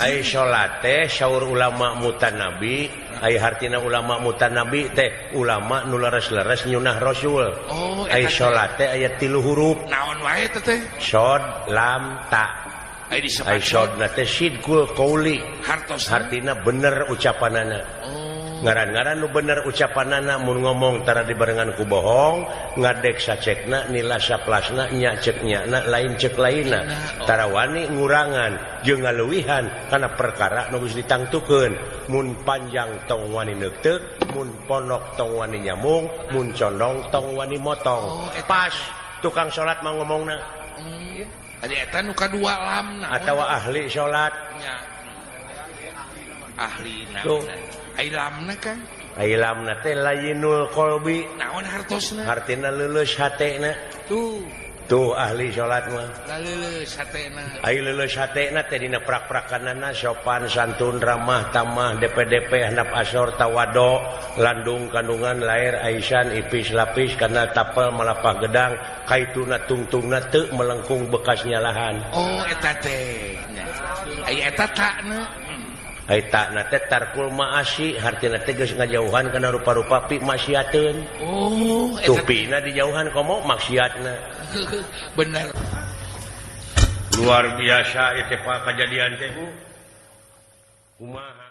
Ai salat teh saur ulama mutanabi, ai hartina ulama mutanabi teh ulama nu leres-leres nyunah Rasul. Oh, Ai eta teh. Salat teh aya tilu huruf. Naon wae teh teh? Sod, lam, ta. Ai disebut Ai sodna teh sidqul qauli. Hartosna. Hartina bener ucapanana. Ngaran-ngaran nu bener ucapanana, mun ngomong tara dibarengan ku bohong, ngadek sacekna, nila saplasna, nya cek nyana, lain cek lainna. Oh. Tara wani ngurangan jeung ngaleuwihan kana perkara nu geus ditangtukeun. Mun panjang tong wani neukteuk, mun pondok tong wani nyamung, mun condong tong wani motong. Oh, eta. Pas tukang salat mah ngomongna. Adi eta nu kadua lamna. Atawa ahli salat. Nya. Ahli Tuh. Ai lamna kan? Ai lamna teh layinul qalbi. Naon hartosna? Hartina leuleus hatena. Tuh. Tuh ahli salat mah. Leuleus hatena. Ai leuleus hatena teh dina prak-prakanana sopan santun, ramah tamah, DPDP, handap asor, tawado, landung kandungan, lair aisan, ipis lapis, kana tapel malapah gedang, kaituna tungtungna teu melengkung bekas nyalahan. Oh, eta teh. Nya. Ai eta takna. Ai takna teh tarkul maasi, hartina teh geus ngajauhan kana rupa-rupa pi maksiateun. Oh, eta Tupina dijauhan komo maksiatna. Bener. Luar biasa ieu teh, Pak, kajadian teh, Bu. Kumaha?